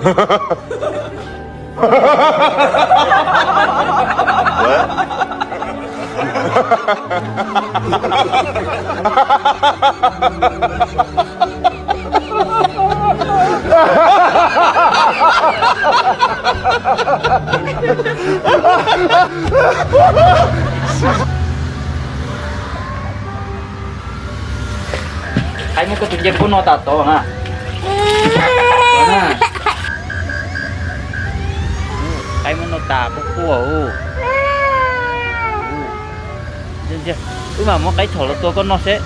Qhaib muab koj tus ncej puab no tas tod na. Qhaib muab no tas quaj quaj. Wb mam muab qaib thaum los tua koj noj seb.